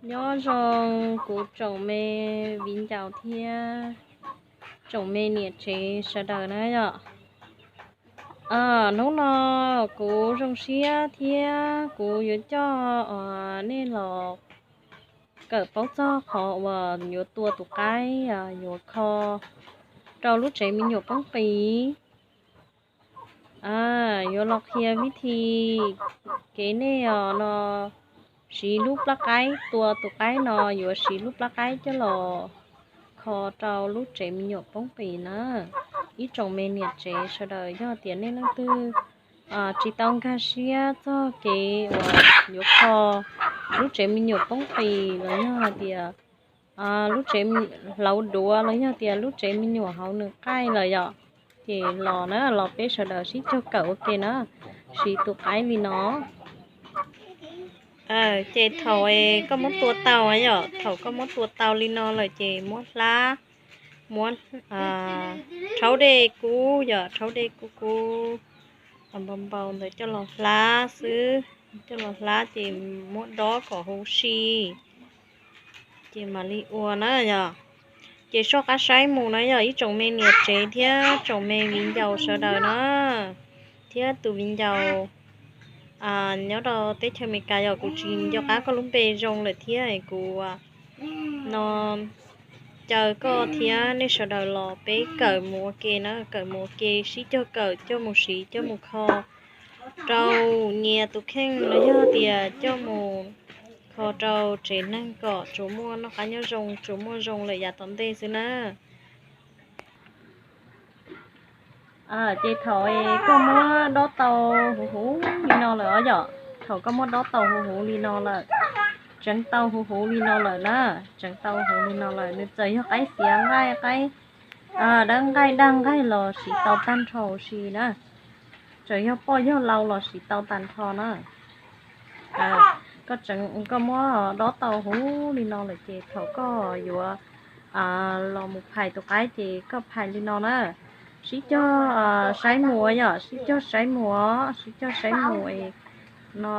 Nyob zoo kuv tsoom me viv ncaus thiab tsoom me niam tsev sawv daws na yom. Hnub no kuv zoo siab thiab kuv yuav coj nej los kawm paub txog qhov uas yuav tua tus qaib yuav kho rau lub tsev me nyuam poob qis. Yuav los qhia vib thi kev nej os no, siv lub plab qaib tua tus qaib no, yuav siv lub plab qaib coj los kho rau lub tsev me nyuam poob qis na. Ib tsoom me niam tsev sawv daws, yog tias nej leej twg tsis tau nkag siab txog kev uas yuav kho lub tsev me nyuam poob qis los yog hais tias lub tsev hlauv duav los yog tias lub tsev me nyuam hauv nws qaij lawm yom, ces los na, los peb sawv daws sib cog kawm ua ke na, siv tus qaib li no. Ces thaum koj muab tua tau yom, thaum koj muab tua tau li no lawm ces muab hlab, muab rhaub dej kub yom, rhaub dej kub kub npau npau ntawd coj los hlab xwb, coj los hlab ces muab dob kom huv si, ces mam li ua na yom. Ces soj qab saib mus na yom, ib tsoom me niam tsev thiab tsoom me viv ncaus sawv daws na, thiab tus viv ncaus nyob rau teb chaws Amelikas yom, kuv tsis nco qab koj lub npe zoo lawm thiab, kuv no caw koj thiab nej sawv daws los peb kawm mus ua ke na, kawm mus ua ke, sib cog kawm coj mus siv coj mus kho rau nyias tus kheej los yog tias coj mus kho rau tsev neeg kom tsuas muaj noj qab nyob zoo, tsuas muaj zoo lawm yav tom ntej xwb na. Ces thaum koj muab dob tau huv huv li no lawm os yom, thaum koj muab dob tau huv huv li no lawm, tseev tau huv huv li no lawm na, tseev tau huv li no lawm, nws txawm yog qaib xiav nqaij, qaib dawb nqaij daj nqaij los siv tau tag nrho huv si na, txawm yog poj yog lau los siv tau tag nrho na. Koj tseev, koj muab dob tau huv li no lawm ces thaum koj yuav los mus phais tus qaib ces koj phais li no na. Sib cog saib mus yom, sib cog saib mus, sib cog saib mus no.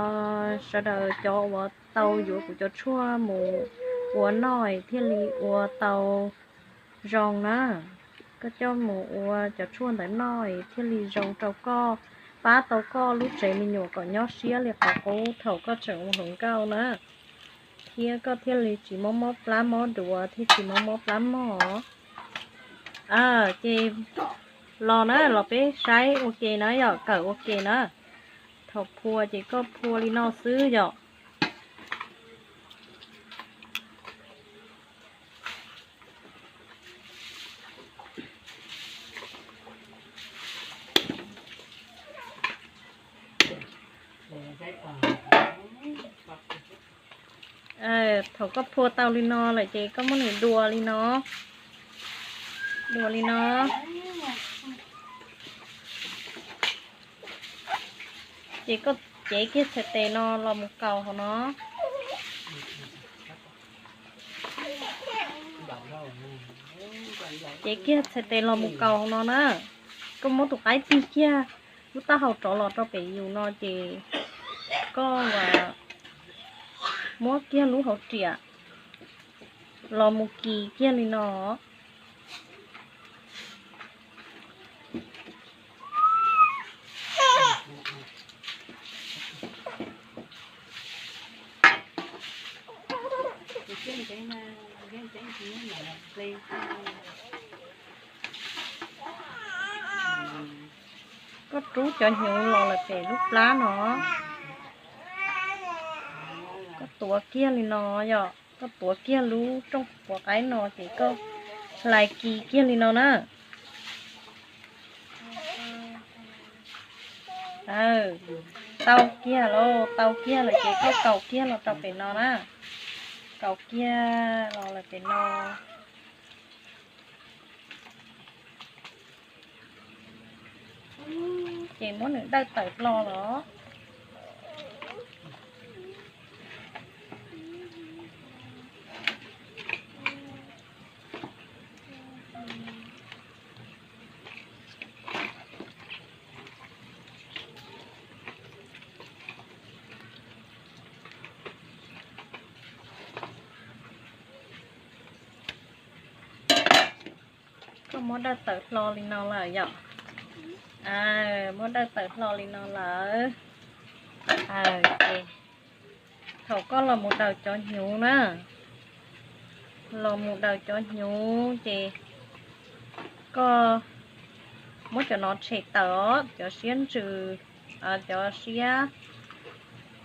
Sawv daws cov uas tau yuav kuv cov tshuaj mus ua noj thiaj li ua tau zoo na. Koj coj mus ua cov tshuaj ntawd noj thiaj li zoo rau koj, pab tau koj lub tsev me nyuam kom nyob siab li qhov qub thaum koj tseem ua hluas nkauj na, thiab koj thiaj li tsis mob mob plab mob duav, thiaj tsis mob mob plab mog. Ces los na, los peb saib ua ke na yom, kawm ua ke na. Thaum phua ces koj phua li no xwb yom. Thaum koj phua tau li no lawm ces koj muab nws dua li no, dua li no. Ces koj cev kiag txhais tes no los mus kaus hauv no. Cev kiag txhais tes los mus kaus hauv no na. Koj muab tus qaib tig kiag lub taub hau rov los rau pem yus no ces koj muab kiag lub hauv riam los mus kis kiag li no. Koj rub cov hnyuv los lawm pem lub plab no. Koj tuav kiag li no yom, koj tuav kiag lub rooj puav qaib no ces koj hlais kis kiag li no na. Tau kiag lauj, tau kiag lawm ces koj kaus kiag los rau pem no na. Kaus kiag los lawm pem no. Ces muab nws dawj tawm los los. Muab dawj tawm hlo li no lawm yom. Muab dawj tawm hlo li no lawm. Ces thaum koj los mus daws cov hnyuv na, los mus daws cov hnyuv ces koj muab cov no tshem tawm os, cov siab ntsws, cov siab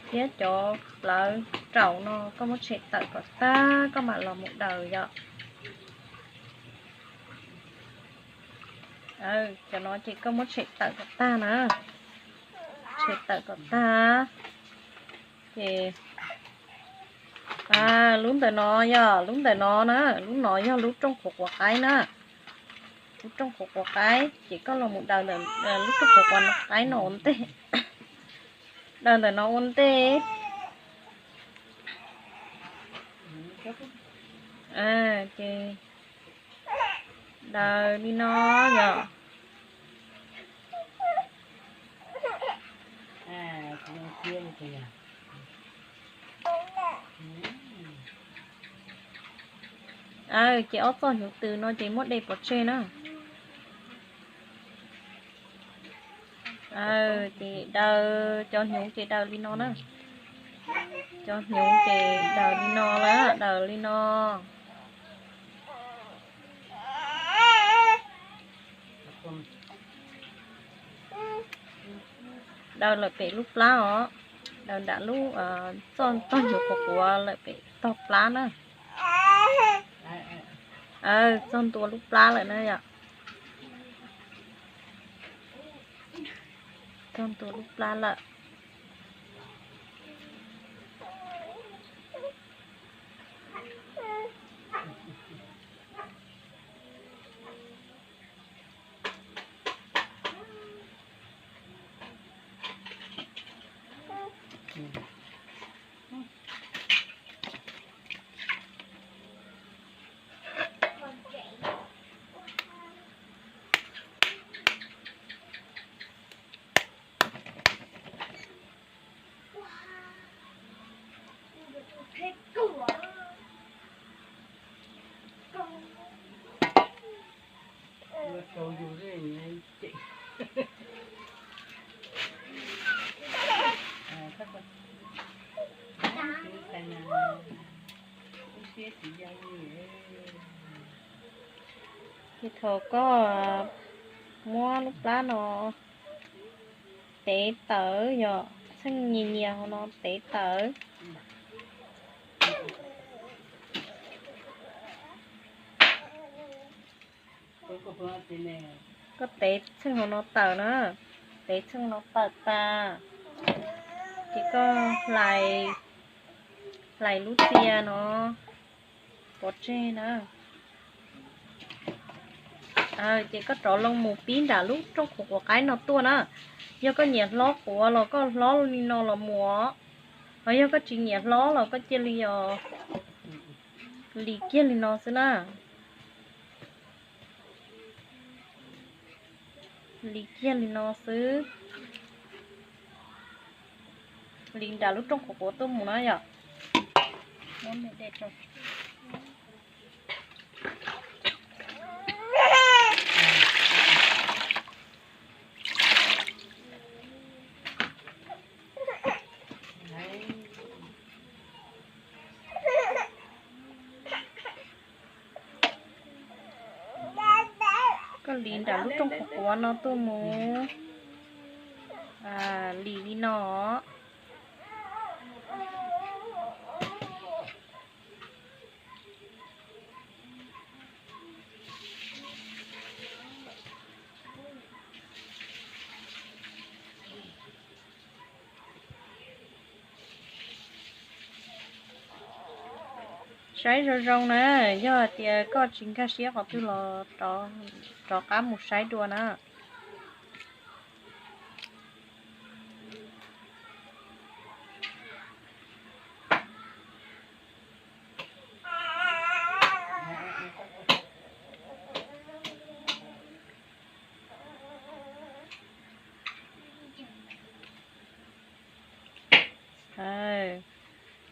thiab cov plawv raum no koj muab tshem tawm kom tag koj mam los mus daws yom. Cov no ces koj muab tshem tawm kom tag na, tshem tawm kom tag. Ces lub ntawm no yog lub ntawm no na, lub no yog lub rooj qhuav quav qaib na. Lub rooj qhuav quav qaib ces koj los mus daws lub rooj qhuav quav qaib no ua ntej, daws ntawm no ua ntej. Ces daws li no yom. Ces ob txoj hnyuv tws no ces muab de pov tseg na. Ces daws cov hnyuv ces daws li no na. Cov hnyuv ces daws li no lawm, daws li no. Daws lawm pem lub plab os, daws nram lub txoj tog hnyuv qhuav quav lawm pem tog plab na. Txog ntua lub plab lawm na yom. Txog ntua lub plab lawm. Ces thaum koj muab lub plab no tev tawm, yog txheej nyias nyias hauv no tev tawm. Koj tev txheej hauv no tawm na, tev txheej no tawm tas, ces koj hlais lub txia no pov tseg na. Ces koj rov loo mus pib nram lub rooj qhuav quav qaib no tuaj na. Yog koj nyiam hlob quav los koj hlob li no los mus, ho yog koj tsis nyiam hlob los koj cia li os, lis kiag li no xwb na. Lis kiag li no xwb. Lis nram lub rooj qhuav quav tuaj mus na yom. Koj lis nram lub rooj qhuav quav no tuaj mus, lis li no. Saib zoo zoo na, yog hais tias koj tsis nkag siab qhov twg los rov qab mus saib dua na.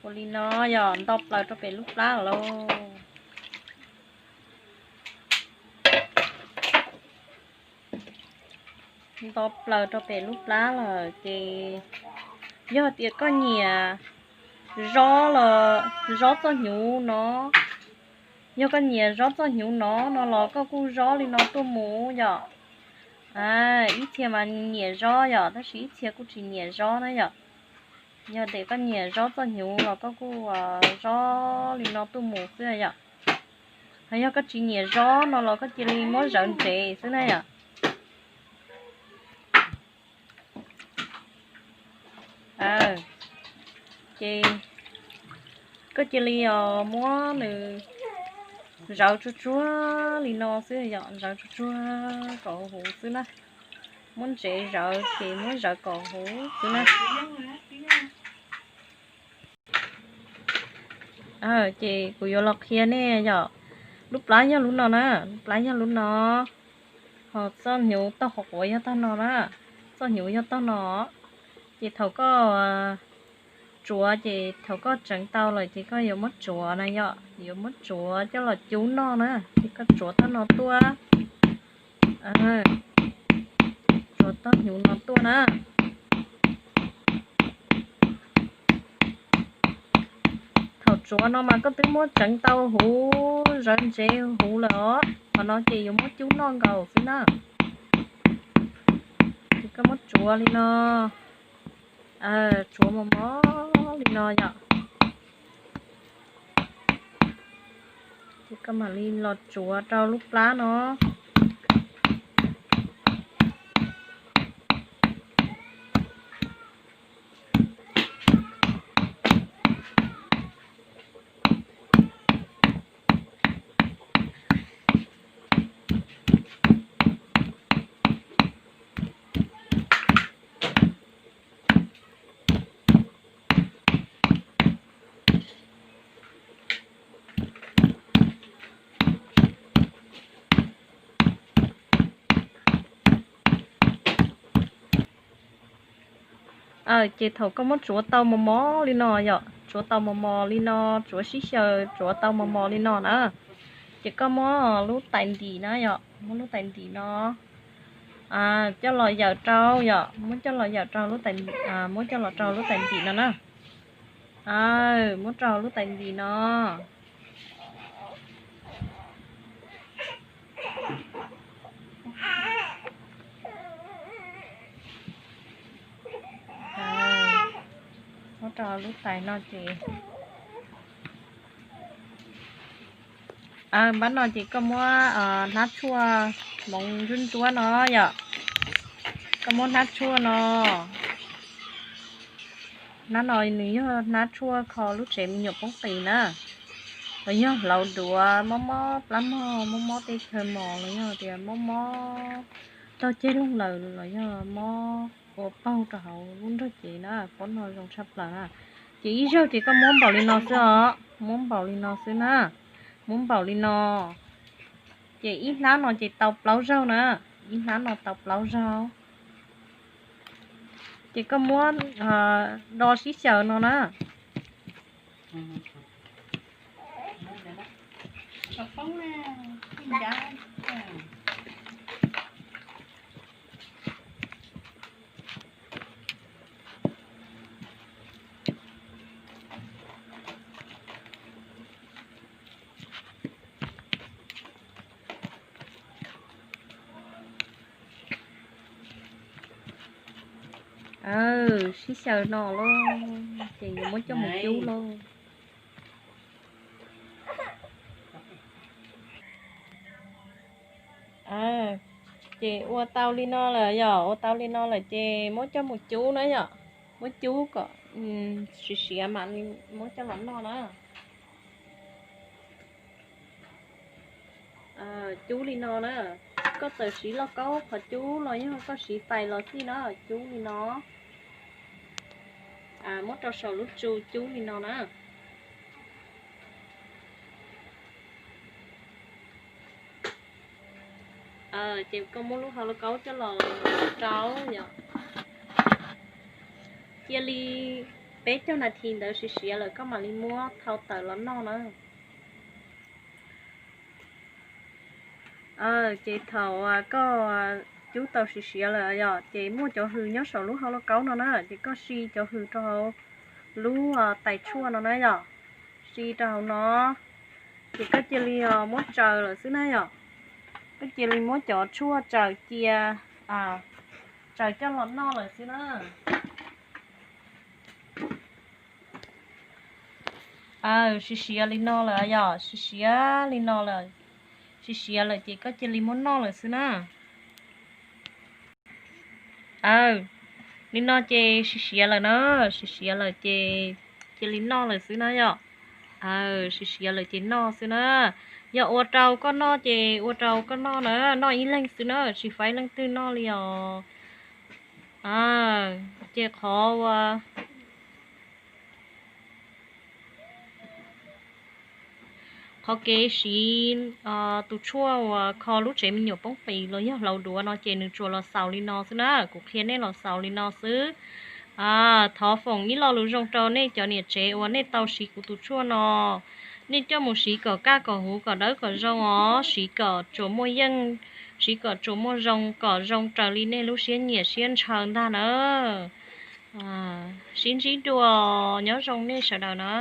Ua li no yog nto plaws rau pem lub plab lauj. nto plaws rau pem lub plab lawm ces yog tias koj nyiam zob los, zob txoj hnyuv no, yog koj nyiam zob txoj hnyuv no no los koj kuj zob li no tuaj mus yom. Ib txhia mas nyiam zob yom, tab sis ib txhia kuj tsis nyiam zob na yom. Yog tias koj nyiam zob txoj hnyuv los koj kuj zob li no tuaj mus xwb yom. Hos yog koj tsis nyiam zob no los koj cia li muab zawv ntsev xwb na yom. Ces koj cia li os muab nws zawv tsuag tsuag li no xwb yom, zawv tsuag tsuag kom huv xwb na. Muab ntsev zawv ces muab zawv kom huv xwb na. Ces kuv yuav los qhia nej yom, lub plab yog lub no na, lub plab yog lub no, ho txoj hnyuv toj qhuav qhuav yog tog no na, txoj hnyuv yog tog no. Ces thaum koj tsuav ces thaum koj tseev tau lawm ces koj yuav muab tsuav na yom, yuav muab tsuav coj los cub noj na, ces koj tsuav tog no tuaj, tsuav tog hnyuv no tuaj na. Thaum tsuav no mas koj twb muab tseev tau huv zawv ntsev huv lawm os, qhov no ces yuav muab cub noj nkaus xwb na. Ces koj muab tsuav li no, tsuav mos mos li no yom. Ces koj mam li los tsuav rau lub plab no. Ces thaum koj muab tsuav tau mos mos li no yom, tsuav tau mos mos li no, tsuav sib xyaw tsuav tau mos mos li no na, ces koj muab lub tais ntim na yom, muab lub tais ntim no coj los yawm rau yom, muab coj los yawm rau lub tais, muab coj los rau lub tais ntim no na. Muab rau lub tais ntim no. Muab rau lub tais no ces, npab no ces koj muab hnab tshuaj hmoov ntsuab ntsuab no yom, koj muab hnab tshuaj no, hnab no nws yog hnab tshuaj kho lub tsev me nyuam poob qis na, los yog hlauv duav mob mob plab mog, mob mob tej chaw mos los yog tias mob mob tog ceg loog lawm los yog mob ua paug rau hauv lub nrog cev na, pob no zoo tshaj plaws na. Ces ib zaug ces koj muab npaum li no xwb os, muab npaum li no xwb na, muab npaum li no. Ces ib hnab no ces tau plaub zaug na, ib hnab no tau plaub zaug. Ces koj muab do sib xyaw no na. Sib xyaw no lauj, ces yuav muab coj mus cub lauj. Ces ua tau li no lawm yom, ua tau li no lawm ces muab coj mus cub na yom, muab cub kom siav siav mam muab coj los noj na. Cub li no na, koj txawm siv lauj kaub qhov cub los yog koj siv tais los xij na, cub li no. Muab rau saum lub tsu cub li no na. Ces koj muab lub hau lauj kaub coj los rau yom, cia li peb caug nas this ntawd siav siav lawm koj mam li muab thau tawm los noj na. Ces thaum koj cub tau siav siav lawm yom, ces muaj cov hws nyob saum lub hauv lauj kaub no na, ces koj si cov hws rau hauv lub tais tshuaj no na yom, si rau hauv no, ces koj cia li muab tsaws lawm xwb na yom. Koj cia li muab cov tshuaj tsaws cia, tsaws coj los noj lawm xwb na. Aw, siav siav li no lawm yom, siav siav li no lawm. Siav siav lawm ces koj cia li muab noj lawm xwb na. Aw, li no ces siav siav lawm na, siav siav lawm ces cia li noj lawm xwb na yom. Aw, siav siav lawm ces noj xwb na. Yog ua rau koj noj ces ua rau koj noj na, noj ib leeg xwb na, tsis faib leej twg noj li os. Ces qhov ua qhov kev siv tus tshuaj uas kho lub tsev me nyuam poob qis los yog hlaus duav no ces nws tsuas los xaus li no xwb na, kuv qhia nej los xaus li no xwb. Thov foom ib lo lus zoo rau nej cov niam tsev uas nej tau siv kuv tus tshuaj no, nej coj mus siv kom kaj kom huv kom dawb kom zoo os, siv kom tsuas muaj yeej, siv kom tsuas muaj zoo, kom zoo raws li nej lub siab nyiam siab ntshaw ntag na. Sib ntsib dua, nyob zoo nej sawv daws na.